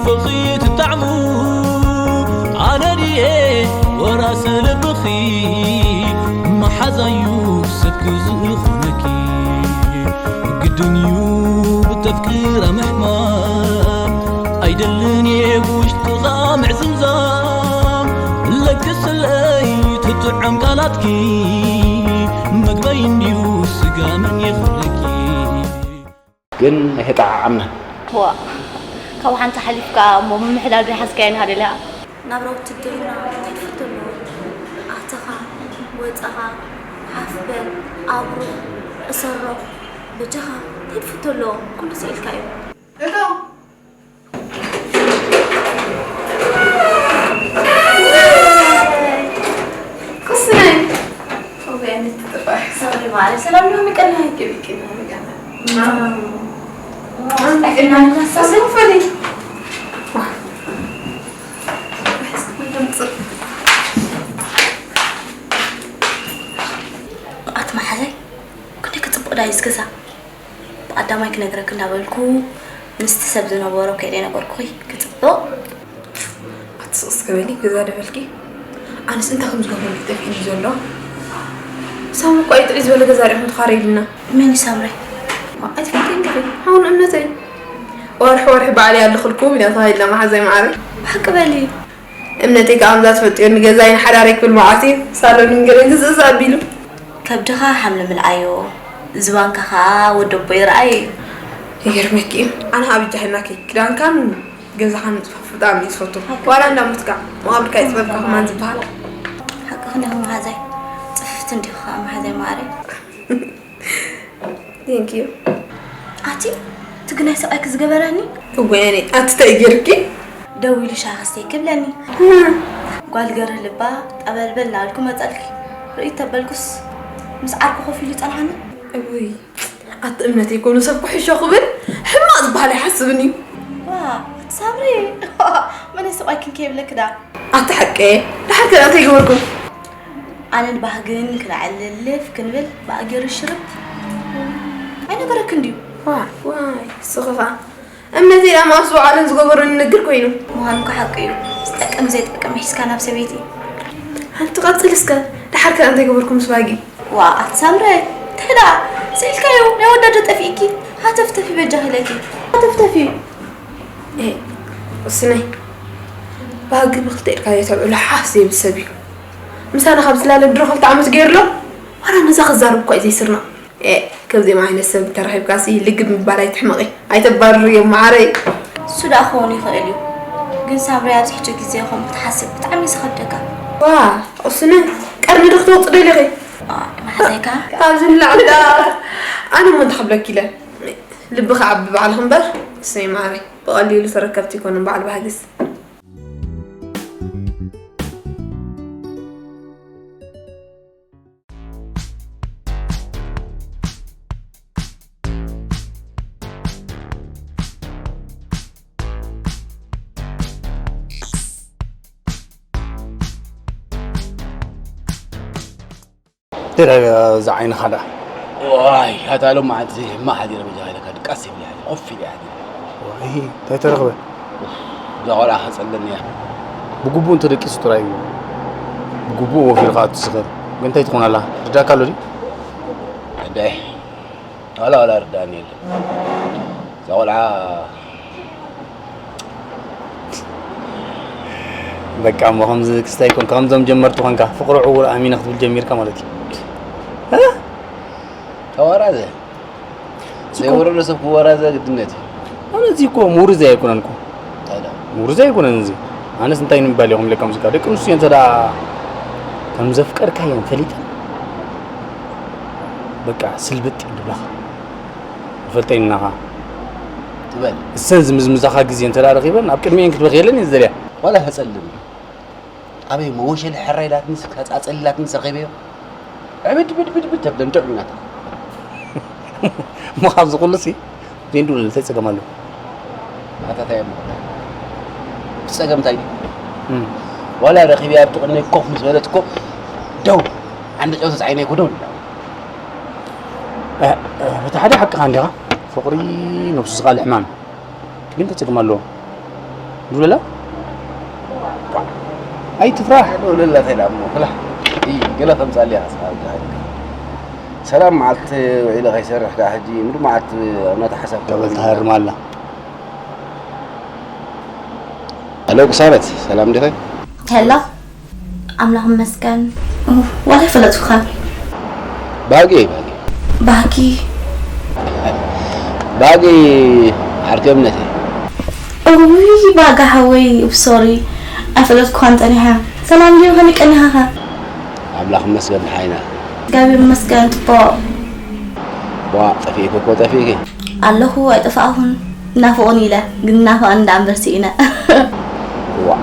ፍቕሪ ትጣዕሙ ኣነ ድየ ወራሲ ልብኺ፣ መሓዛዩ ሰብኪ ዝኾነኪ። ግድን እዩ ብተፍቅራ ምሕማም፣ ኣይደልን እየ ብውሽጥኻ ምዕዝምዛም። ለግስለይ ትጥዕም ቃላትኪ፣ መግበይ እንድዩ ስጋ መን ይኽለኪ። ግን ኣይተጠዓዓምናን። ዋእ፣ ካብ ሓንቲ ሓሊፍካ እሞ ምምሕዳር ዘይሓዝካዮ ንሃደልያ። ናብራ ውትድርና እንታይ ትፍቶ ኣለዎ? ኣተኻ፣ ወጸኻ፣ ሓፍ በል፣ ኣብሩኽ፣ እሰሮ፣ በጃኻ፣ እንታይ ትፍቶ ኣለዎ? ኩሉ ስኢልካ እዩ። እቶ ክስነይ። ሶሪ ማለት ሰላም ነው የሚቀና። ይቅርታ። ኣቲ መሓዛይ፣ ክንደይ ክጽብቕ ዳዩ እዚ ገዛ? ብቐዳማይ ክነግረኪ እንዳበልኩ ምስቲ ሰብ ዝነበሮ ከይደ ነገርኩኺ። ክጽብቕ። ኣቲ ስቕ እስከ በሊ፣ ገዛ ዶ በልኪ? ኣነስ እንታይ ከም ዝገብረሉ ጠፊእኒ ዘሎ። ሳሚ እኮ እዩ ጥዕይ ዝበለ ገዛ ርኢኹም ትኻረይልና። መን እዩ ሳምራይ? ኣይትፈልጥን ዲኺ? ሓውን እምነተይ። ወርሒ ወርሒ በዓል እየ ኣለኹልኩም ኢና ተባሂልና መሓዛይ መዓረይ። ብሓቂ በሊ። እምነተይ ከኣ ከምዛ ትፈልጥዮ ንገዛይ ንሓዳረይ ክብል መዓት እዩ ሳሎን እንግረይ ግዝእዝ ኣቢሉ። ከብድኻ ሓምሊ ምልዓዮ፣ ዝባንካ ከኣ ወዲ ኣቦ ይርኣይ እዩ። ይገርመኪ እዩ። ኣነ ከኣ ብጃሂናኪ ክዳንካን ገዛኻን ምጽፋፍ ብጣዕሚ እየ ዝፈቱ። ዋላ እንዳ ሞትካ መቓብርካ ይጽበብካ ከማን ዝበሃል። ሓቅኺ እንዲኺ መሓዛይ። ጽፍፍቲ እንዲኺ ከኣ መሓዛይ መዓረይ። Thank you። ኣቲ፣ እቲ ግናይ ሰብኣይኪ ዝገበረኒ? እወ፣ ኣቲ እንታይ ገይርኪ? ደዊሉ ሻሂ ክስተይ ክብለኒ። ጓል ገርህ ልባ ጠበልበል እናበልኩ መጸልኪ። ርእይ ተበልኩስ፣ ምስ ዓርኩ ኮፍ ኢሉ ጸንሓኒ። እውይ፣ ኣቲ እምነት ይኮኑ ሰብ ኩሕሾ ክብል ሕማቕ ዝበሃል ኣይሓስብን እዩ። ዋ፣ ኣቲ ሳምሪ፣ መን ሰብኣይኪ ከይብለኪ ዳ? ኣቲ ሓቀየ፣ ደሓር ከ እንታይ ገበርኩም? ኣነን ባህግን ክነዕልልፍ ክንብል ብኣገሩ ሽርብ ኣይነገረክን ድዩ? ዋይ፣ ዋይ፣ ስኺ ኸኣ። እምነተይ ደኣ መኣስ ውዓለን ዝገበሩኒ ንግር ኮይኑ። ምዃኑ እኮ ሓቂ እዩ። ዝጠቅም ዘይጠቅም ሒዝካ ናብ ሰበይቲ። ሓንቲ ቀጽል እስከ፣ ደሓር ከ እንታይ ገበርኩም ምስ ባጊ? ዋ፣ ኣቲ ሳምረ፣ እንታይ ደኣ? ስኢልካዮ፣ ናይ ወዳዶ ጠፊእኪ። ሃተፍተፊ በጃኺ ኢለኪ። ሃተፍተፊ። ኤ፣ እስነይ፣ ባህጊ ብኽልተ ኢድካ ዘይተልዕሎ ሓፍ ዘይብል ሰብ እዩ። ምሳና ካብ ዝላለ ድሮ ክልተ ዓመት ገይሩ ኣሎ። ዋላ ነዛ ክዛረብ እኳ እዩ ዘይስርና። ኤ፣ ከምዚኦም ዓይነት ሰብ እንተረኺብካሲ ልግብ ምባል ኣይትሕመቒ። ኣይተባርርዮም መዓረይ። እሱ ደኣ ክኸውን ይኽእል እዩ። ግን ሳምሪ ኣብዚ ሕጂ ግዜ ከምኡ ክትሓስብ ብጣዕሚ እዩ ዝኸብደካ። ዋ፣ እስነ፣ ቀርኒ ዶ ክተውጽእ ደሊኺ? ዋ፣ መሓዘይካ? ካብዚ ንላዕሊ ደኣ ኣነ እሞ እንታይ ክብለኪ ኢለ? ልቢ ክዓቢ ባዕልኺ እምበር፣ እስነይ መዓረይ። ብቐሊሉ ተረከብቲ ኣይኮኑን በዓል ባህጊስ። እንታይ ደኣ እዛ ዓይንኻ ደኣ? ዋይ፣ ኣታ ሎማዓንቲ ሕማቕ ሓዲረ በጃኻ ኢለካ ድቃስ ይብለኒ፣ ኮፍ ኢለ እየ ሓዲረ። ዋይ፣ እንታይ ተረኽበ? እዛ ቆልዓ ከጸልለኒ እያ። ብግቡእ እንተደቂሱ ጥራይ እዩ። ብግቡእ ወፊሩ ከኣ ትስኽር። ግን እንታይ ትኾን ኣላ? ርዳእካ ኣሎ ድዩ? ኣዳይ። ዋላ፣ ዋላ ርዳእኒ የለን። እዛ ቆልዓ በቃ እሞ ከምዚ ክስታይ ኮንካ፣ ከምዞም ጀመርቲ ኮንካ፣ ፍቕሪ ዕዉር ኣሚነ ክትብል ጀሚርካ ማለት እዩ። እ? ተዋራዘ። እኮ ዘይወረዶ ሰብ ክወራዘ ግድነት እዩ። ኣነ እዚ እኮ ምውርዛይ ኣይኮነን እኮ። ታዲያ? ምውርዛይ ኣይኮነን እዚ። ኣነስ እንታይ ንምባል እየ ከምዚ ኢለ ከምዚ እካ ደቂ ኣንስትዮ እንተ ደኣ ከም ዘፍቀርካየን ፈሊጠን፣ በቃ ስልብጥ ይብላኻ። ይፈልጠኒ እናኻ። ትበል። እሰን ዝምዝምዛኻ ግዜ እንተ ደኣ ረኺበን፣ ኣብ ቅድሚኤን ክትበኽየለን እየ ዝደልያ። ዋላ ከጸልም። ኣበይ መወሸሊ ሕራይ ኢላትንስ፣ ኣጸሊላትንስ ረኺበዮ? ዕብድ ብድ ብድ ብድ ተብለን ጥዑም ናታ። እሞ ካብዚ ኩሉሲ፣ ዜንዱ እንታይ ጸገም ኣለዎ? ኣታ እንታይ እሞ? እቲ ጸገም እንታይ ድዩ? እም። ዋላ ረኺበያ ኣብቲ ቅድመይ ኮፍ ምስ በለት እኮ፣ ደው፣ ዓንዲ ጨው ተጻዒነ እኮ ደው ንብላ። እ፣ እ፣ በቲ ሓደ ሓቅኻ እንዲኻ፣ ፍቕሪ ነብሱ ዝኸኣለ ሕማም እዩ። ግን እንታይ ጸገም ኣለዎ? ዱለላ ኣይትፍራሕ። ዱለላ ተይላ እሞ ፍላሕ። እይ፣ ገለ ከምጻልያ ኣስሓብ። ሰላም መዓልቲ ውዒለ ከይሰርሕ ከኣ ሕጂ ምሉእ መዓልቲ እናተሓሰብኩ። ተበል ተሃርም ኣላ። ሄሎ ቅሳነት፣ ሰላም ዲኺ? ሄሎ፣ ኣምላኽ ይመስገን። ኡፍ፣ ዋላ ኣይፈለጥኩኻን። ባህጊ እየ፣ ባህጊ። ባህጊ? ባህጊ ዓርኪ እምነተይ። እውይ፣ ባህጋ ሓወይ፣ ኡፍ፣ ሶሪ፣ ኣይፈለጥኩኻን ጸኒሐ። ሰላም ድዩ? ከመይ ቀኒኻኸ? ኣምላኽ ይመስገን፣ ደሓን ኢና። እግዚኣብሔር ይመስገን፣ ጽቡቕ። ዋእ፣ ጠፊእኪ እኮ፣ ጠፊእኪ። ኣለኹ፣ ኣይጠፋእኹን። ናፍቑኒ ኢለ፣ ግን ናፍቐኒ ደኣ እምበር ስኢነ። ዋእ፣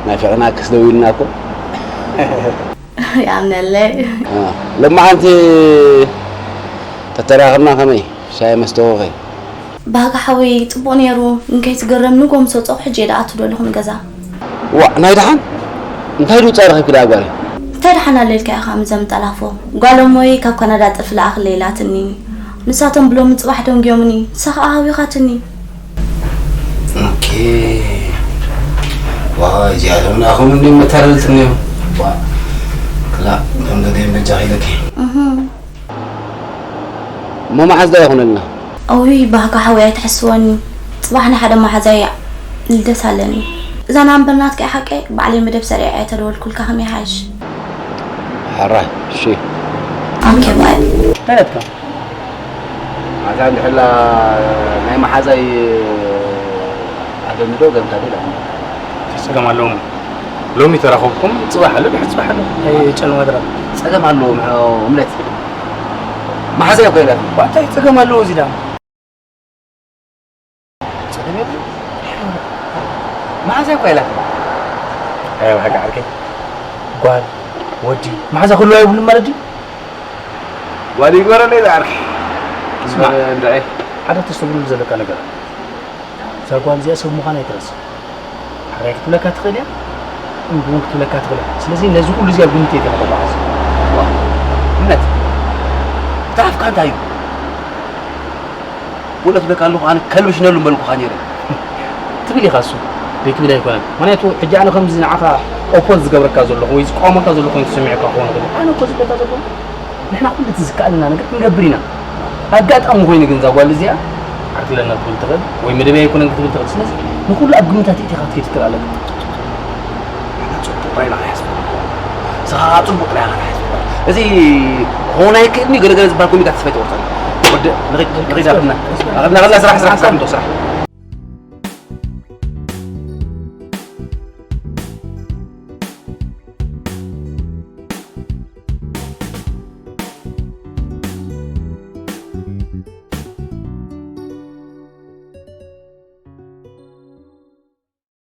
ናፊቕናክስ ደው ኢልና እኮ። ይኣምነለይ። አ፣ ሎማዓንቲ ተተራኸብና ከመይ? ሻሂ መስተኹኸ? ባህጋ ሓወይ፣ ጽቡቕ ነይሩ፣ ግን ከይትግረም ንጎ ምስ ወጸኹ ሕጂ እየ ደኣ ኣትው ዘለኹ ንገዛ። ዋእ፣ ናይ ደሓን? እንታይ ድውጻእ ረኺብኪ ደኣ ጓለይ? እንታይ ደሓን ኣለልካ ኢኻ ምዘም ጠላፎ? ጓለሞይ ካብ ካናዳ ጥፍ ለኣኽለይ ኢላትኒ። ንሳቶም ብሎሚ ጽባሕ ደንጉዮምኒ፣ ንሳ ኸኣ ሃዊኻትኒ። ኦኬ። ዋይ፣ እዚኣቶም ንኣኹም እንድዮም መታለልቲ እንድዮም። ዋእ፣ ክላእ፣ እቶም ደገም በጃኺ ኢለኪ። እህ። እሞ መዓዝ ደኣ ይኹነልና? እውይ፣ ባህጋ ሓወይ ኣይትሕስወኒ። ጽባሕ ናይ ሓደ መሓዛይ ልደት ኣለኒ። እዛ ናምበር ናትካ እያ ሓቀይ? ባዕለይ መደብ ሰሪዐ እየ ተደወልኩልካ፣ ከመይ ይሓይሽ? ሕራይ፣ እሺ። ኦኬ፣ ባይ። እንታይ ናትካ? ኣታ እንድሕላ ናይ መሓዛይ ኣለኒ ዶ ገምታ ዶ ኢላ? ጸገም ኣለዎም። ሎሚ ተራኸብኩም፣ ጽባሕ ኣሎ፣ ድሕሪ ጽባሕ ኣሎ። ኣይጨልማ ድራ። ጸገም ኣለዎ፣ እምነት። መሓዛይ እኮ ኢላ። ዋታይ ጸገም ኣለዎ እዚ ደኣ? ጸገም የብሉን። መሓዛይ እኮ ኢላ። ኣይ፣ ብሓቂ ዓርከይ። ጓል፣ ወዲ፣ መሓዛ ክህልዋ የብሉን ማለት ድዩ? ጓል ይግበረለይ ዝዓርከይ። ስማዕ፣ እንድዒ። ሓደ ተስተብህለሉ ዘለካ ነገር ኣሎ። እዛ ጓል እዚኣ ሰብ ምዃና ኣይትረስዕ። ሕራይ ክትብለካ ትኽእል እያ፣ እምቢ እውን ክትብለካ ትኽእል እያ። ስለዚ ነዚ ኩሉ እዚ ኣብ ግምት የእትኻ ተጓዓዝ። ዋ፣ እምነት፣ እቲ ኣፍካ እንታይ እዩ? ብእውነት እብለካ ኣለኹ፣ ኣነ ከልቢ ሽነሉ ምበልኩኻ ነይረ። ትብል ኢኻ፣ እሱ ዘይትብል ኣይኮነን። ምኽንያቱ ሕጂ ኣነ ከምዚ ንዓኻ ኦፖዝ ዝገብረካ ዘለኹ ወይ ዝቃወመካ ዘለኹ ኮይኑ ተሰሚዑካ ክኸውን ይኽእል። ኣነ እኮ ዝብለካ ዘለኹ ንሕና ኩሉ እቲ ዝከኣለና ነገር ክንገብር ኢና። ኣጋጣሚ ኮይኑ ግን እዛ ጓል እዚኣ ዓርክለና ክትብል ትኽእል ወይ መደበይ ኣይኮነን ክትብል ትኽእል። ስለዚ ንኹሉ ኣብ ግምታት ኣእቲኻ ክትከይድ ትኽእል ኣለካ። ንሕና ጽቡቕ ጥራይ ኢና ክንሓስበሉ። ንስኻ ጽቡቕ ጥራይ ኢኻ ክትሓስበሉ። እዚ ክኸውን ኣይክእልን እዩ፣ ገለ ገለ ዝበሃል ኮሚታት ተስፋ ኣይትቑረጸሉ። ወዲ፣ ንኺድ፣ ንኺድ ኣብትና። ንኺድ፣ ንኺድ፣ ስራሕ፣ ስራሕ፣ ስራሕ፣ ንቶ ስራሕ።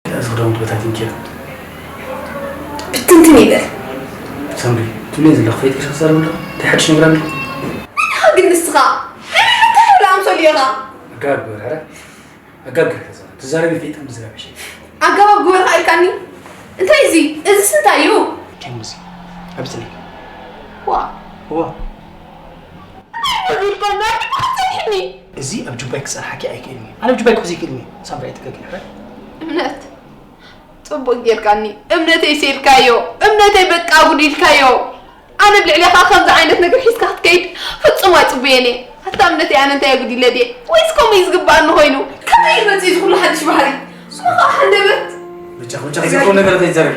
እዚ ክዳውንቲ በታቲንኪ። ብትንትን ይበል። ሳምሪ፣ ትብለይ ዘለኹ ፈይጥኪ ክዛረብ ኣለኹ። እንታይ ሓድሽ ነገር ኣሎ? መን ኢኻ ግን ንስኻ? ኣነ ሓንቲ ኣይብላ ኣምሰሉ ኢኻ። ኣጋብ ግበር፣ ኧረ። ኣጋብ ግበር፣ ተዛረብ። ትዛረቢ ፈይጥኪ ምዝራብ ይሻል። ኣጋባብ ግበር ኢልካኒ? እንታይ እዚ? እዚስ እንታይ እዩ? እንታይ ሙዚ? ኣብ ጽኒት። ዋ። ዋ። እንታይ ይበል ኢልካ? ናይ ብሓቂ ጸኒሕኒ። እዚ ኣብ ጁባይ ክጸንሓኪ ኣይክእልን እዩ። ኣነ ኣብ ጁባይ ክሕዝ ይክእልን እዩ። ሳምሪ ኣይትከኪ፣ ሕራይ? እምነት፣ ጽቡቅ ጌርካኒ። እምነተይ ሴልካዮ። እምነተይ በቃ ጉዲልካዮ። ኣነ ብልዕሌኻ ከምዚ ዓይነት ነገር ሒዝካ ክትከይድ ፍጹም ኣይጽቡየን እየ። ኣታ እምነተይ ኣነ እንታይ ኣጉዲለ ድየ? ወይስ ከምኡ እዩ ዝግብኣኒ ኮይኑ? ከመይ ይመጽእ እዚ ኩሉ ሓድሽ ባህሪ? ስሙ ኸኣ ሃንደበት። ብጫ፣ ብጫ፣ እዚ ኩሉ ነገር ዘይዛረብ።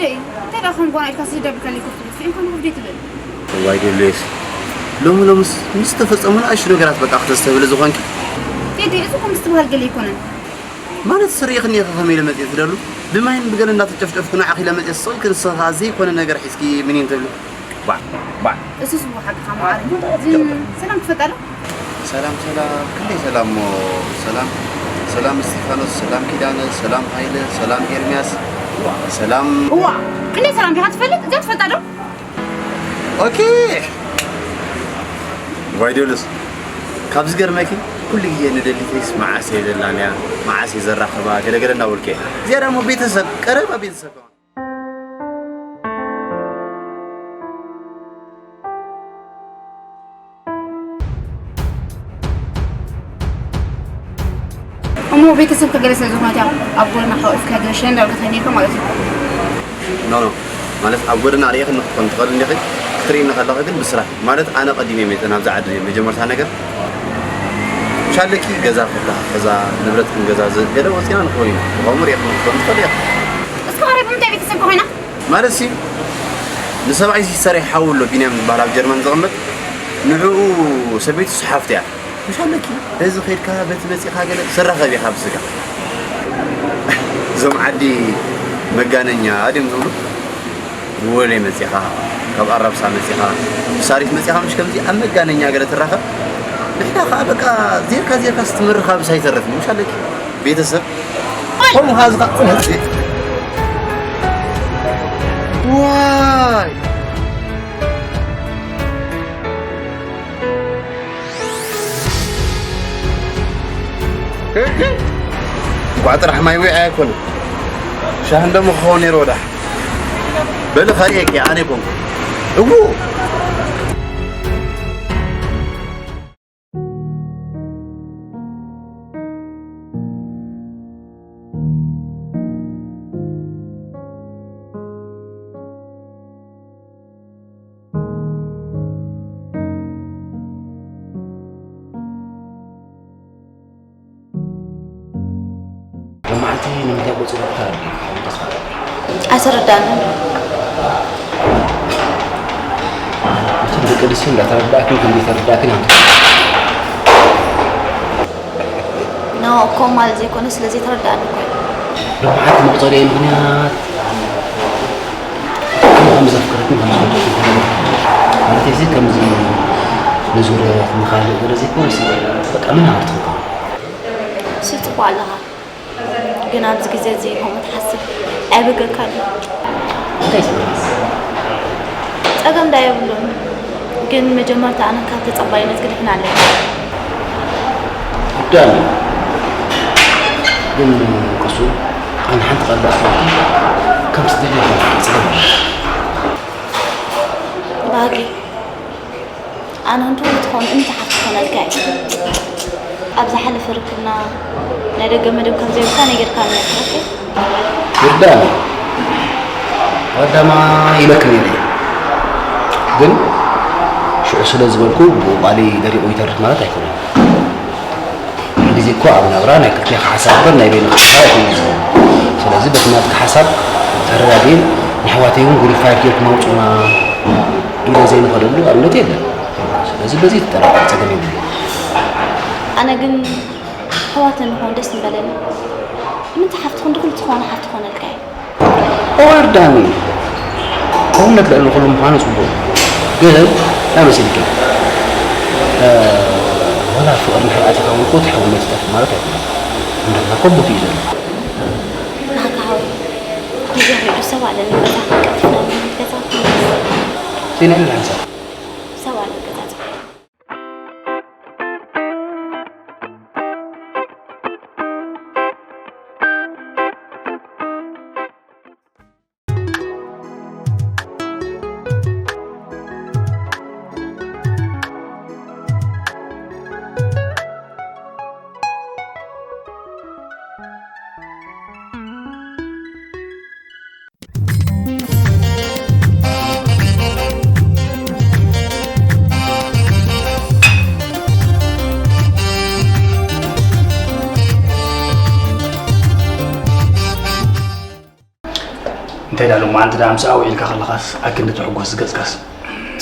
ደይ እንታይ ደኣ ከም ጓና ኢልካ ስደብልካ ለይ ኮፍ ትብል ስዒንካ ንኹፍ ደይ ትብል። እዋይ ዴብሌስ፣ ሎሚ ሎምስ ምስ ተፈጸሙ ንኣሽቱ ነገራት በቃ ክተስተብህሊ ዝኾንኪ። ቴዲ፣ እዚ እኮ ምስትብሃል ገለ ኣይኮነን። ማለት ስሪእኽኒ ኢኺ ከመይ ኢለ መጽየ ትደሉ? ብማይን ብገለ እንዳተጨፍጨፍኩ ንዓኺ ኢለ መጽየ ስቕ ኢልኪ ንስኺ ከኣ ዘይኮነ ነገር ሒዝኪ ምኒን ትብሊ። ባዕ ባዕ። እሱስ እሞ ሓቅኻ መዓረይ። ግን ሰላም ክፈጣ ዶ? ሰላም ሰላም፣ ክንደይ ሰላም እሞ። ሰላም ሰላም እስቲፋኖስ፣ ሰላም ኪዳነ፣ ሰላም ሃይለ፣ ሰላም ኤርሚያስ፣ ሰላም እዋ፣ ክንደይ ሰላም ዲኻ ትፈልጥ? እዛ ትፈልጣ ዶ? ኦኬ። ዋይ ዶልስ፣ ካብ ዝገርመኪ ኩሉ ግዜ ንደሊተይስ መዓስ እየ ዘላንያ፣ መዓስ እየ ዘራኽባ፣ ገለገለ እናበልኩ እየ። እዚኣ ደሞ ቤተሰብ፣ ቀረባ ቤተሰብ ከማን። እሞ ቤተሰብ ከገለ ስለ ዝኾነት እያ ኣብ ጎና ሓወስካ ገለ ሸንዳ ኢልካ ተኒርካ ማለት እዩ። ኖ ኖ፣ ማለት ኣብ ጎደና ርኢኽኒ ክትኮን ትኽእል እንዲኺ፣ ክትርእይኒ ከለኺ ግን ብስራሕ ማለት ኣነ ቀዲመ መይተ ናብዛ ዓዲ መጀመርታ ነገር ሻለኪ ገዛ ፍታ ከዛ ንብረት ክንገዛዝእ ገለ ወፂና ንኸውን ኢና። ብኸምኡ ርኢኽኒ ክትኮን ትኽእል ኢኺ። እስከ ኸ ብምንታይ ቤተሰብ ኮይና? ማለት ሲ ንሰብኣይ ሲስተር ሓው ኣሎ ቢንያም ዝበሃል ኣብ ጀርመን ዝቕመጥ፣ ንዕኡ ሰበይቱ ሓፍቲ እያ። ምሽ ኣለኪ በዚ ኸድካ በቲ መፂኻ ገለ ትራኸብ ኢኻ ብስጋ። እዞም ዓዲ መጋነኛ ድም ዝብሉ፣ ብወለይ መፂኻ፣ ካብ ኣራብሳ መፂኻ፣ ብሳሪት መፂኻ፣ ምሽ ከምዚ ኣብ መጋነኛ ገለ ትራኸብ። ንሕና ከዓ በቃ ዜርካ ዜርካ ስትምርኻ ብሳ ይተርፍ። ምሽ ኣለኪ ቤተሰብ ከምኡ ከዓ ዝካ ዋይ። እንኳዕ ጥራሕ ማይ ዊዐ ኣይኮነ ሻህ እንደሞ ክኸውን ነይሩ ወዳሕ። በሊ ኸርእየኪ ኣነ ይኮንኩ እዉ። ሎማዓንቲ ንምንታይ ቆፂሮካ ተረዲእካ? ተስፋ ኣይተረዳንን። እቶም ደቂ ኣንስትዮ እንዳተረዳእክን ከም ዘይተረዳእክን እዮም። ኖ፣ እኮ ማለት ዘይኮነ ስለ ዘይተረዳእኒ እኮ እዩ። ሎማዓንቲ መቁፀሪያ ምኽንያት ከም ከም ዘፍቅረክን ከም ዝፈለግክን ተረዲእካ። ማለት እዚ ከምዚ ንዙረት ንኻልእ ገለ ዘይኮነስ በቃ ምን ሃርትካ። እሱ ጽቡቕ ኣለኻ። ግን ኣብዚ ግዜ እዚ ከምኡ ትሓስብ ኣየበገካን እዩ። እንታይ ጸገም? ጸገም ዳ የብሉን። ግን መጀመርታ ኣነ ካብ ተጸባይነት ክድሕን ኣለኒ። ዳኒ፣ ግን ከሱ ኣነ ሓንቲ ቃል ዳኣ ትፈልጢ፣ ከም ትደልዮ ኣይኮነን፣ ጸገም የለን። ባህጊ፣ ኣነ ንትኹሉ ትኸውን እምቲ ሓፍቲ ክኾነልካ እየ። ኣብ ዝሓለፈ ርክብና ናይ ደገ መደብ ከም ዘይብልካ ነጊርካኒ ነይርካ፣ ኦኬ? ይርዳእኒ። ኣዳማ ኢለክ ነይረ እየ። ግን ሽዑ ስለ ዝበልኩ ብኡ ቃለይ ደሪቑ ይተርፍ ማለት ኣይኮነን። ኩሉ ግዜ እኮ ኣብ ናብራ ናይ ክልቴኻ ሓሳብ እምበር ናይ በይንኻ ሓሳብ ኣይኮነን ዝኸውን። ስለዚ በቲ ናትካ ሓሳብ ተረዳዲኤን ንኣሕዋተይ እውን ግሩፕ ፋይፍ ጌርኩም ኣውፁና ኢለ ዘይንኸደሉ ኣብነት የለን። ስለዚ በዚ ትጠራጠር ጸገም የብሉን። ኣነ ግን ኣሕዋተ ንኾን ደስ ምበለኒ። ምንቲ ሓፍቲ ክንዲ ኩሉ ዝኾነ ሓፍቲ ኮነልካ እየ። እዋር ዳኒ፣ ሕውነት ልዕሊ ኩሉ ምዃኑ ጽቡቕ። ግን እንታይ መሲልኪ? እ፣ ወላ ፍቕሪ እንድሕር ኣቲኻ እውን እኮ እቲ ሕውነት ይጠፍእ ማለት ኣይኮነን። እምነትና እኮ ቦትኡ እዩ ዘሎ። ናካ ሓወይ፣ ግዜ ኸይዱ ሰብ ኣለኒ ገዛ ቀልጢፍና ንብል ገዛ ዘይናይ ሓንሳብ። ሰብ ኣለኒ ገዛ ጽቡቕ። እንታይ ደኣ ሎማዓንቲ ደኣ ምሳኣ ውዒልካ ከለኻስ ኣክንዲ ትሕጎስ ገጽካስ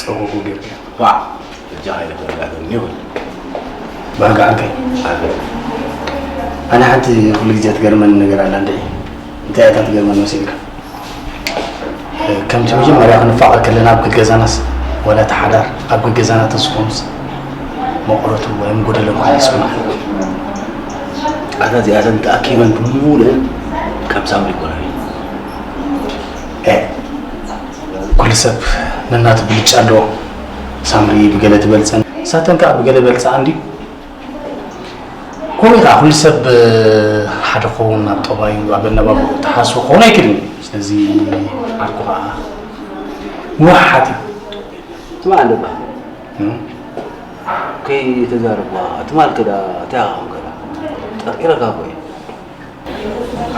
ጸጉጉ ጌርካ። ዋዕ! በጃኻ ኢለ ተረጋግእኒ ይኹን። ባርጋ ዓርከይ። ኣቤት። ኣነ ሓንቲ ኩሉ ግዜ ትገርመኒ ነገር ኣላ እንድዒ። እንታይ እያ እታ ትገርመኒ መሲልካ? ከምቲ መጀመርያ ክንፋቐር ከለና ኣብ ገገዛናስ ዋላ እቲ ሓዳር ኣብ ገገዛና ተዝኾኑስ መቑረቱ ወይም ጎደሎ እኳ ኣይስምዓን። ኣታ እዚኣተን ተኣኪበን ብምሉእን ከም ሳምሪ ይኮና። ኤ፣ ኩሉ ሰብ ነናቱ ብልጫ ኣለዎ። ሳምሪ ብገለ ትበልጸን፣ ንሳተን ከኣ ብገለ በልጸኣ እንድዩ። ከምኡ ከኣ ኩሉ ሰብ ሓደ ክኸውን ኣብ ጠባዩ፣ ኣብ ኣነባብርኡ ተሓስቦ ክኸውን ኣይክእልን እዩ። ስለዚ ዓርኩ ከኣ ንውሓት እዩ። ትማል ኣለባ። እም? ከይተዛረብዋ፣ ትማል ከዳ እንታይ ኣኻም ከዳ? ጠርጢረካ እኮ እየ።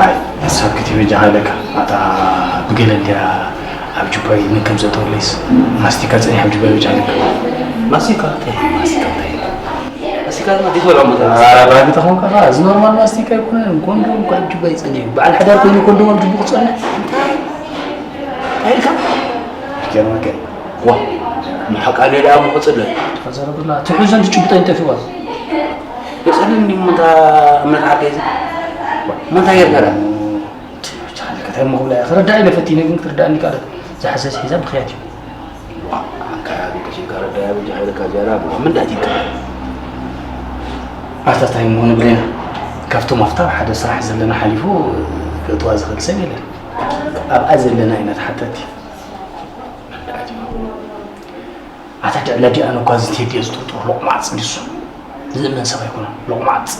ኣይ፣ ሓሳብ ክትበጃ ሃለካ። ኣታ ብገለ እንድያ ኣብ ጁባይ ምን ከም ዘእተወለይስ ማስቲካ ጸኒሕ ኣብ ጁባይ በጃ ሃለካ። ማስቲካ? እንታይ ማስቲካ? እንታይ? ማስቲካ ድማ ዘይትበልዖ መጠን። ኧረ፣ ባቢ ተኾንካ ኸዓ፣ እዚ ኖርማል ማስቲካ ኣይኮነን። ኮንዶም እኮ ኣብ ጁባይ ጸኒሑ። በዓል ሓዳር ኮይኑ ኮንዶም ኣብ ጁቡ ክጸንሕ? እንታይ? እንታይ ኢልካ? ይገርመካ እዩ። ዋ፣ ምሓቃ ሌላ እሞ ክጽለ። ተዛረብላ፣ ትሕዞን ትጭብጦን ጠፊእዋ። የጸልኒ እሞ እንታ እምነት ዓርከይ እዚ። እሞ እንታይ ጌርካ ደኣ? ትብቻ፣ እንታይ እሞ ክብላ እየ? ክርዳእ ኢለ ፈቲነ፣ ግን ክትርዳእኒ ከኣለት። ዝሓሰስ ሒዛ ብኽያት እዩ። ዋ፣ ኣንካ ግን ቀሺ ከረዳያ በጃ ኢለካ ዝያዳ ብሎ። ምን ዳእቲ ይከኣል? ኣታ ታይ እሞ ንብሬና፣ ካብቶም ኣብታ ሓደ ስራሕ ዘለና ሓሊፉ ክእትዋ ዝኽእል ሰብ የለን። ኣብኣ ዘለና ኢና ተሓተቲ። ኣታ ድዕለ ዲኣን እኳ እዚ ቴዲ እየ ዝጥርጥሮ፣ ሎቕማጽ ድዩ እሱ? ዝእመን ሰብ ኣይኮነን፣ ሎቕማጽ።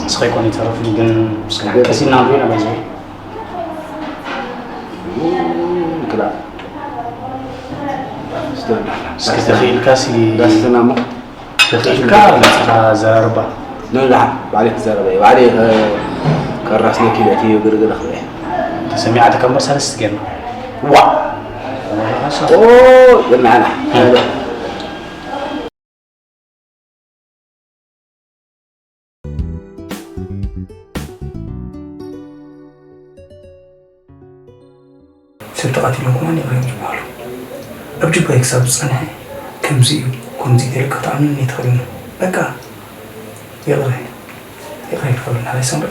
ንስኻ ኣይኮነ ይተረፍኒ፣ ግን እስኪ ሓቂ ሲና ንሪኦ ኢና፣ ባይዘወይ። ክላ። እስኪ ተኽኢልካ ሲ-፣ ዳስና እሞ። ተኽኢልካ መጺኻ ዘራርባ። ንላዕ፣ ባዕለይ ክዛረብ እየ። ባዕለይ ከ-፣ ከራስነኪ ነቲ ግርግር ኣኽብረ። ተሰሚዓትካ እምበር ሰለስተ ጌርና። ዋ! ኦ፣ የናና። እ። ሰብ ተቐቲሎም ከማን ይቕረ እዮም ዝበሃሉ። ኣብ ጁባይ ክሳብ ዝጸንሐ ከምዚ እዩ፣ ከምዚ እዩ ኢለ ክትኣምነኒ ኣይትኽእልን። በቃ፣ ይቕረ፣ ይቕረ ኢልካ በል፣ ናበይ ሰምሪ?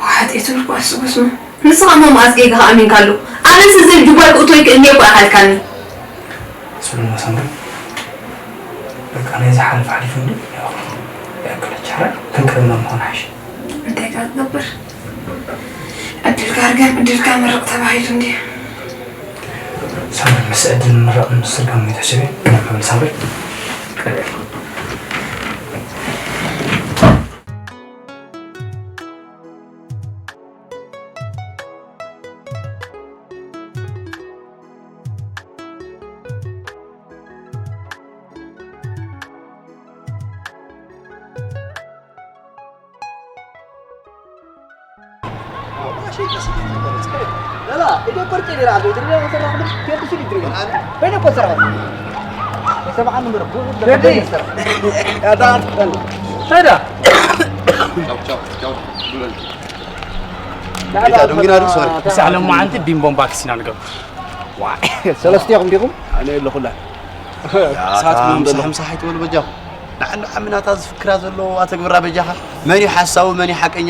ዋሓጥ እየ ትብል እኮ ኣስጎስመ። ንስኻ እሞ መኣስ ጌጋኻ ኣሚንካሉ? ኣነስ እዚ ጁባይ ክእቶ ይክእልኒ እኮ ኣልካኒ። ስምሪ መሰምሪ፣ በቃ ናይ ዝሓለፈ ሓሊፉ እንዲ፣ ያው፣ ያው፣ ከለቻራ፣ ክንቅርና ምዃን ሓሽ። እንታይ ኢኻ ትገብር? ዕድልካ ርገም፣ ዕድልካ ምረቕ ተባሂሉ እንዲ። ሳምሪ፣ ምስ ዕድል ምረቕ ምስ ስርጋም ቤተሰብ፣ ክብል ሳምሪ። ቻው፣ ቻው፣ ቻው። ሶሪ። ክሳዕ ሎማዓንቲ ቢምቦን ባክስ ኢና ንገብር። ዋይ፣ ሰለስቲኹም ዲኹም? ኣነ የለኹላ። ያ፣ እሳት ታ ምሳሕ፣ ምሳሕ ኣይትበሉ በጃኹም። ንዓና ዓምናታ ዝፍክራ ዘሎ ኣተግብራ በጃኻ። መን እዩ ሓሳዊ፣ መን እዩ ሓቀኛ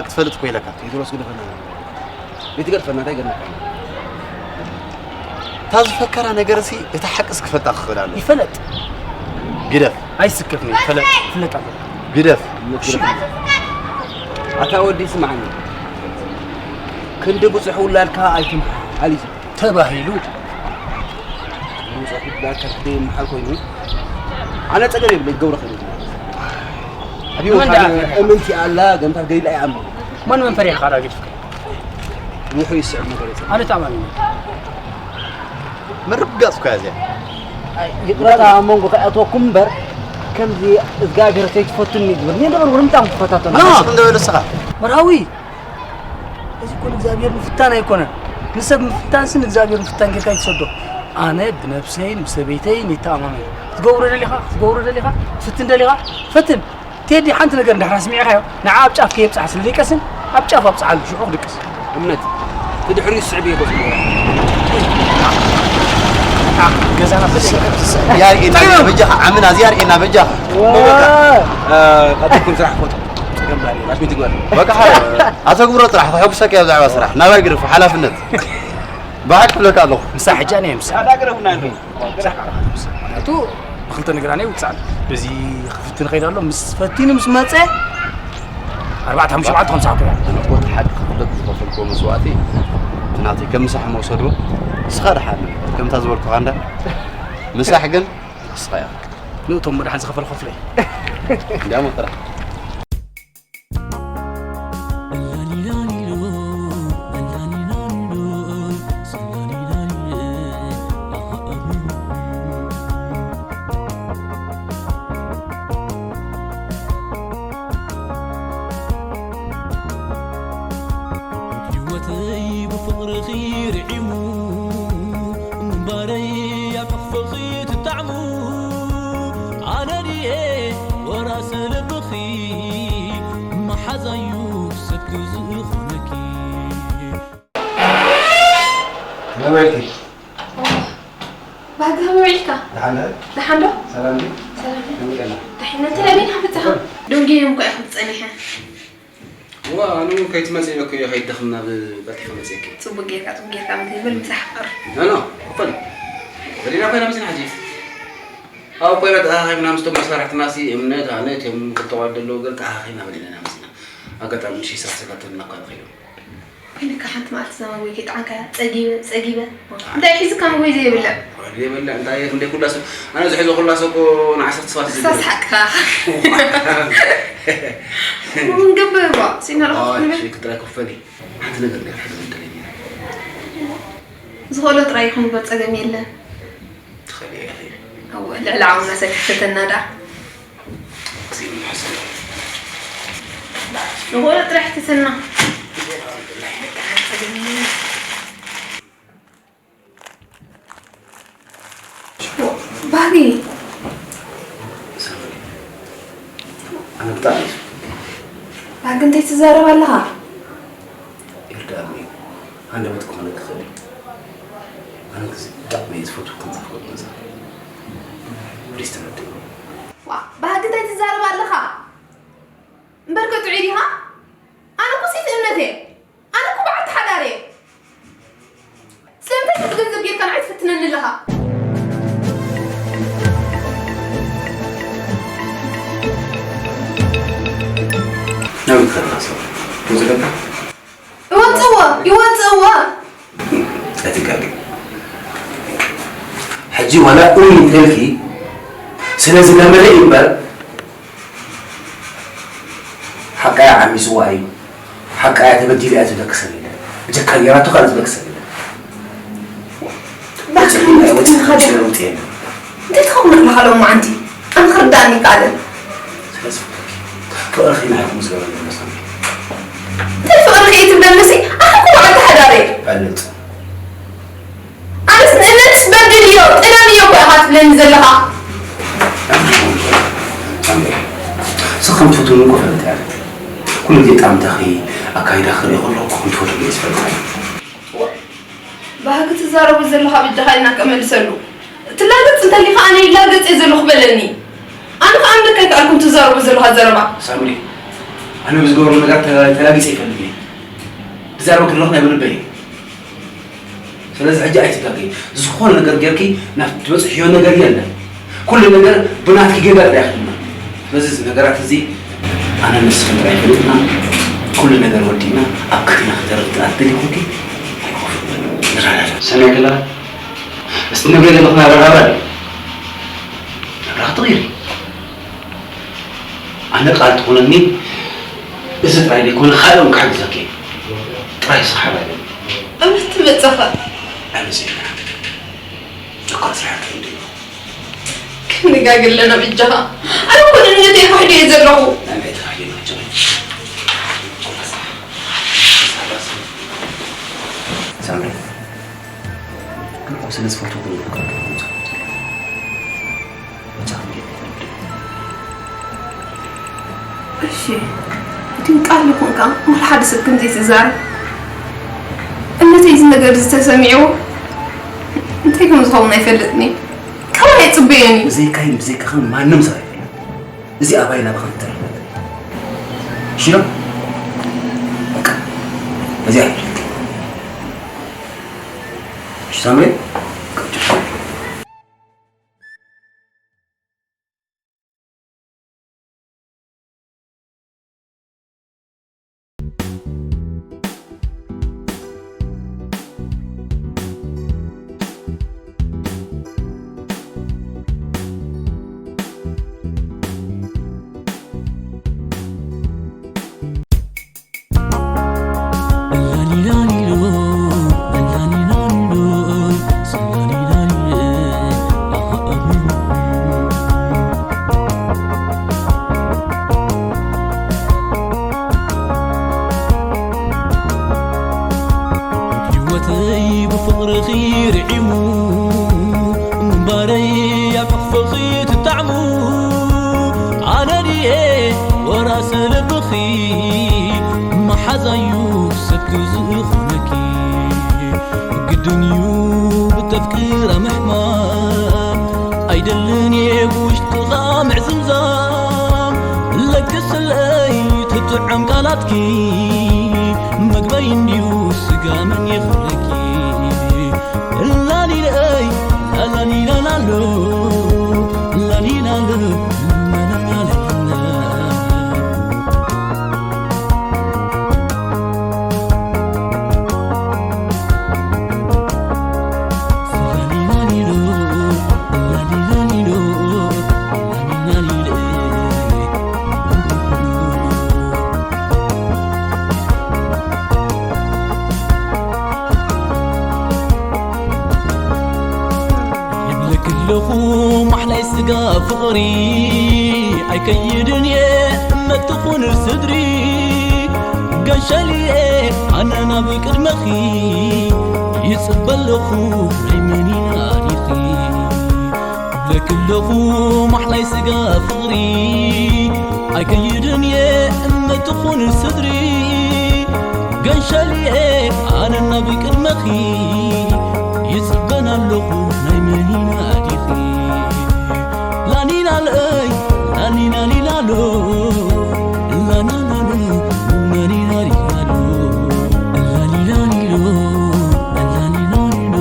ክትፈልጥ እኮ ኢለካ። ቴድሮስ ግደፈና። ዘይትገድፈና እንታይ ገርመካ? እታ ዝፈከራ ነገርሲ እታ ሓቅስ ክፈልጣ ክኽእል ኣለዎ። ይፈለጥ። ግደፍ። ኣይስከፍን፣ ይፈለጥ፣ ይፍለጥ ኣሎ። ግደፍ። እሺ። ኣታ ወዲ ስማዕኒ። ክንዲ ብጹሕ ውላድካ ኣይትምሓል እዩ ተባሂሉ። ብጹሕ ውላድካ ዘይምሓል ኮይኑ፣ ኣነ ጸገም የብለይ፣ ክገብሮ ክእል። ኣብ መን ደኣ ህይወት ፈሪኻ? እምንቲ ኣላ፣ ገንታት ገሊላ ይኣምን። መን መን ፈሪሕካ ዳኣ ገዲፍካ? ውሑ ይስዕብ ነገር የለን። ኣነ ተኣማሚነ። ምርግጋጽ እኮ እያ እዚኣ። ይቕረታ ኣብ መንጎ ከይኣትወኩም እምበር፣ ከምዚ እግዚኣብሔር ዘይትፈቱኒ ዝብል፣ እኔ እንደበል ወደ ምጣም ትፈታተኑ። ኖ፣ እስኪ እንደበል እስኻ። መርሃዊ፣ እዚ እኮ ንእግዚኣብሔር ምፍታን ኣይኮነን። ንሰብ ምፍታንሲ ንእግዚኣብሔር ምፍታን ጌርካ ይትሰዶ። ኣነ ብነብሰይን ብሰበይተይን ይተኣማመን። ክትገብሮ ደሊኻ፣ ክትገብሮ ደሊኻ፣ ክትፍትን ደሊኻ፣ ፈትን። ቴዲ ሓንቲ ነገር እንድሕር ኣስሚዕካዮ፣ ንዓ ኣብ ጫፍ ከየብጽሓ ስለ ዘይቀስን፣ ኣብ ጫፍ ኣብጽዓሉ፣ ሽዑ ክድቅስ። እምነት፣ ብድሕሪኡ ስዕብ እየ ክወስድ እየ። ገዛና በጃኻ። ያርኤና በጃኻ፣ ዓምና እዚ ያርኤና በጃኻ። ቀጥልኩም ስራሕ ክፈቱ። ጸገም ባሪ፣ ኣሽሚት ይግበር። በቃ፣ ኣተግብሮ ጥራሕ፣ ከሐጉሰካ እየ ብዛዕባ ስራሕ። ናባይ ግደፎ፣ ሓላፍነት። ብሓቂ ክብለካ ኣለኹ። ምሳ ሕጂ ኣነ እየ ምሳ። ኣዳቅረቡና ኣለዉ። ምኽንያቱ ብኽልተ ነግራና ይውፅኣል። በዚ ክፍትን ኸይድ ኣሎ። ምስ ፈቲኑ ምስ መፀ ኣርባዕተ ሓሙሽተ መዓልቲ ከምሳ ክያ ኣነ እኮ እቲ ሓቂ ክፍለጥ ዝኸፈልክዎ መስዋእቲ እቲ ናተይ ከም ምሳሕ መውሰዱ ንስኻ ደሓን ከምታ ዝበልኩኻ እንዳ ምሳሕ ግን ንስኻ ኢኻ። ንእቶም መድሓን ዝኸፈል ኸፍለይ እንዲያሞ ጥራሕ ህይወተይ ብፍቕርኺ ርዒሙ ምንባረይ ኣብ ሕቕፍኺ ትጣዕሙ ኣነ ድየ ወራሲ ልብኺ መሓዛዩ ሰብኪ ዝኾነኪ ከመይ ውዒልኪ? ባህጊ ከመይ ውዒልካ? ደሓን ዶ? ደሓን ዶ? ሰላም ድዩ? ሰላም። ከመይ ቀና? ድሕነት ተለቢን ሓፍትኻ? ደንጊየ እኮ ኢኹም ጸኒሐ። እዋ ኣነ እውን ከይትመጽእ ኢለኩ እየ ከይደኽም ናብ ቀልጢፈ መጽእኪ። ጽቡቅ ጌርካ ጽቡቅ ጌርካ ምትብል ምሳሕ ቅር። ኖ ኖ ክፈል በሊና ኮይና መሲና ሕጂ ኣብ ኮይና ተኣኻኺብና ምስቶም መሳርሕትና ሲ እምነት ኣነት እዮም ክልተ ዋልድ ዘለዎ ገል ተኣኻኺብና በሊና ኢና መሲና ኣጋጣሚ ምሽ ይሳሰጋተልና እኳ ንኸይዶም ኢልካ ሓንቲ መዓልቲ ዘመን ወይ ከይጠዓምካያ ጸጊበ ጸጊበ እንታይ ሒዝካ ምግበይ ዘይብልዕ ዘይብልዕ እንታይ ክንደይ ኩላ ሰብ ኣነ ዝሕዞ ኩላ ሰብ እኮ ንዓሰርተ ሰባት እሳ ዝብልዕ። ስሓቅካ እውን ገብር ባ ሲና ረኸብኩ ንበል ሽክ ጥራይ ክፈሊ ሓንቲ ነገር ገር ሕዚ እንተለኒ ዝኽእሎ ጥራይ ይኹን በር ጸገም የለን ትኸሊ ኢኺ እወ ልዕሊ ዓውና ሰክሕተተና ዳ ንኾነ ጥራሕ ትትና ባህጊ ኣነ ብጣዕሚ ባህጊ እንታይ ትዛረብ ኣለኻ ይርዳእኒ እዩ። ሃንደበት ክኾነ ክኽእል እዩ። ኣነ ግዜ ብጣዕሚ እየ ዝፈትወክን ዘፍቅረክን ዘላ። ፕሊስ ተረድእኒ። ዋ፣ ባህጊ እንታይ ትዛረብ ኣለኻ? እምበርከ ጥዑይ ዲኻ? ኣነ እኮ ሴት እምነት እየ። ኣነ እኮ በዓልቲ ሓዳር እየ። ስለምንታይ ነቲ ገንዘብ ጌርካ ንዓይ ትፍትነኒ ኣለኻ? ናበይ ትኸድና ሰብ? ሙዚቃ ይወፅእዎ ይወፅእዎ ኣይትጋገ ሕጂ ዋላ እውን እንተልኪ ስለ ዝለመደ እዩ እምበር ሓቃያ ዓሚፅዋ እዩ ሓቃያ ተበዲለ እያ ዝብለኪ ሰብ የለን ብጀካ ጌራቶ ካልእ ዝብለኪ ሰብ የለን ባክሪ ወፅእ ምፍትንኻ ወፅእ ዶ ለውጢ የለን እንታይ ትኸውን ኣለኻ ሎማዓንቲ ኣነ ክርዳእኒ ይከኣልን ስለዚ ፍቅርኪ ፍቅርኪ ንዓይ ከምኡ ዝገበረኒ መስሎኒ እንታይ ፍቅርኺ እዩ ትብለኒ ሲ ኣነ እኮ በዓልቲ ሓዳር እየ ፈልጥ ኣነስ ንእምነትስ በድልዮ ጥለምዮ እኮ ኢኻ ትብለኒ ዘለኻ ንስኻ ከም ትፈትውኒ እኮ ፈልጥ እያ ኩሉ ግዜ ጣምታኺ ኣካይዳኺ ክርኢ ከለኹ ከም ትፈትውኒ እየ ዝፈልጥ ባህጊ ትዛረቦ ዘለኻ በጃኻ ኢልና ከመልሰሉ ትላገጽ እንተሊኻ ኣነ ይላገጽ እየ ዘለኹ በለኒ ኣነ ከኣ እምልክ ኣይከኣልኩን ትዛረቦ ዘለኻ ዘረባ ሳምሪ ኣነ ብዝገበሩ ነገር ተላጊጸ ይፈልግ እየ ትዛረበ ከለኹ ናይ ብልበይ እዩ ስለዚ ሕጂ ኣይትጋገይ ዝኾነ ነገር ጌርኪ ናብ ትበጽሕዮ ነገር የለን ኩሉ ነገር ብናትኪ ጌጋ ጥራሕ ክድማ ስለዚ እዚ ነገራት እዚ ኣነ ንስኽን ጥራሕ ፈሊጥና ኩሉ ነገር ወዲእና ኣብ ክልቴና ክተርፍ ጥራሕ ትደልዩ ኮንኪ ኣይኮፍን ንረዳዳ ሰናይ ክላ እስቲ ንብረ ዘለኹ ናብራ ናብራ ድዩ ናብራ ክትቕይሪ ኣነ ቃል ትኾነኒ እዚ ጥራይ ዘይኮነ ካልኦም ክሕግዘኪ ጥራይ ስራሕ ባይበል እምነት ትመጸኻ ኣነ ዜና እኳ ስራሕ ክንድዮ ክንጋገ ኣለና ብጃኻ ኣነ እኮ ንእምነተይ ክሕዶ እየ ዘለኹ ኣንታይ ተባሂሉ ይመቸኒ ሳምሪ ኣነ እኮ ስለ ዝፈትወ ግን ይልካ መቻ ክንገ እሺ ድንቃል ይኹንካ፣ ዋላ ሓደ ሰብ ከምዚ ትዛረብ። እምነተይ እዚ ነገር እዚ ተሰሚዕዎ እንታይ ከም ዝኸውን ኣይፈልጥን እየ። ካባይ ኣይጽበዮን እዩ። ብዘይካይን ብዘይካኽን ማንም ሰብ ኣይፈልጥን። እዚ ኣባይ ናባኽን እተረፈት። ሽሮ? በቃ። እዚኣ። እሺ፣ ሳምሪ? ህይወተይ ብፍቕርኺ ርዒሙ፣ ምንባረይ ኣብ ሕቕፍኺ ትጣዕሙ። ኣነ ድየ ወራሲ ልብኺ፣ መሓዛዩ ሰብኪ ዝኾነኪ። ግድን እዩ ብተፍቅራ ምሕማም፣ ኣይደልን እየ ብውሽጥኻ ምዕዝምዛም። ለግስለይ ትጥዕም ቃላትኪ፣ መግበይ እንድዩ ስጋ መን ይኽለኪ። ላሊለይ ላላሊላላሎ፣ ላሊላሎ፣ ላላላላላ። ይብለኪ ኣለኹ ማሕላይ ስጋ ፍቕሪ፣ ኣይከይድን እየ እመትኹን ስድሪ። ገንሸልየ ኣነ ናብ ቅድመኺ፣ ይጽበ ኣለኹ ናይ መን ኢና ዲኺ። ይብለኪ ኣለኹ ማሕላይ ስጋ ፍቕሪ፣ ኣይከይድን እየ እመትኹን ስድሪ። ገንሸልየ ኣነ ናብ ቅድመኺ፣ ይጽበን ኣለኹ ናይ መን ኢና ዲኺ። ላሊላለይ ላሊላሊላሎ፣ ላናናሎ፣ ላሊላሊላሎ፣ ላሊላሊሎ፣ ላሊላሊሎ።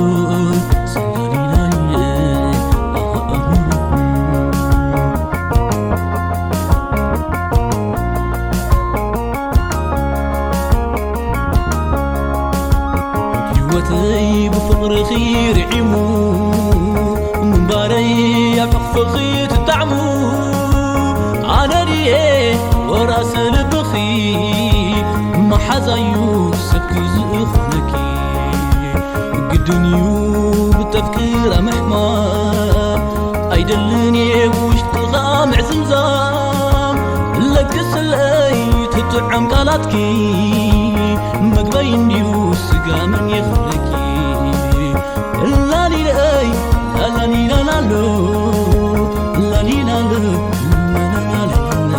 ህይወተይ ብፍቕርኺ ርዒሙ፣ ምንባረይ ኣብ ሕቕፍኺ ትጣዕሙ። ኣነ ድየ ወራሲ ልብኺ፣ መሓዛዩ ሰብኪ ዝኾነኪ። ግድን እዩ ብተፍቅራ ምሕማም፣ ኣይደልን እየ ብውሽጥኻ ምዕዝምዛም። ለግስለይ ትጥዕም ቃላትኪ፣ መግበይ እንድዩ ስጋ መን ይኽለኪ። ላሊለይ ላላሊላላሎ፣ ላሊላሎ፣ ላላላላላ።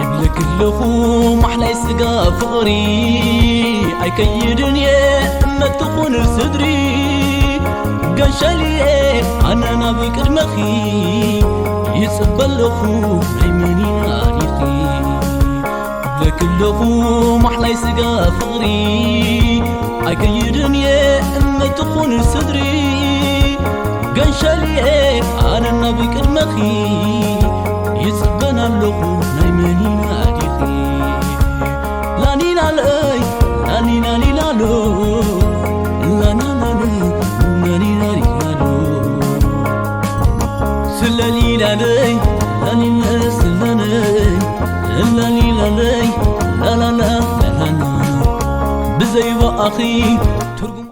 ይብለኪ ኣለኹ ማሕላይ ስጋ ፍቕሪ፣ ኣይከይድን እየ እመትኹን ስድሪ። ገንሸልየ ኣነ ናብ ቅድመኺ፣ ይጽበ ኣለኹ ናይ መን ኢና ዲኺ። ይብለኪ ኣለኹ ማሕላይ ስጋ ፍቕሪ፣ ኣይከይድን እየ እመትኹን ስድሪ። ገንሸልየ ኣነ ናብ ቅድመኺ፣ ይጽበን ኣለኹ ናይ መን ኢና ዲኺ። ላሊላለይ ላሊላሊላሎ፣ ላናናሎ፣ ላሊላሊላሎ። ስለሊላለይ ላሊለ ስለለይ፣ ላሊላለይ ላላላ፣ ላላላ። ብዘይ ብኣኺ ትርጉም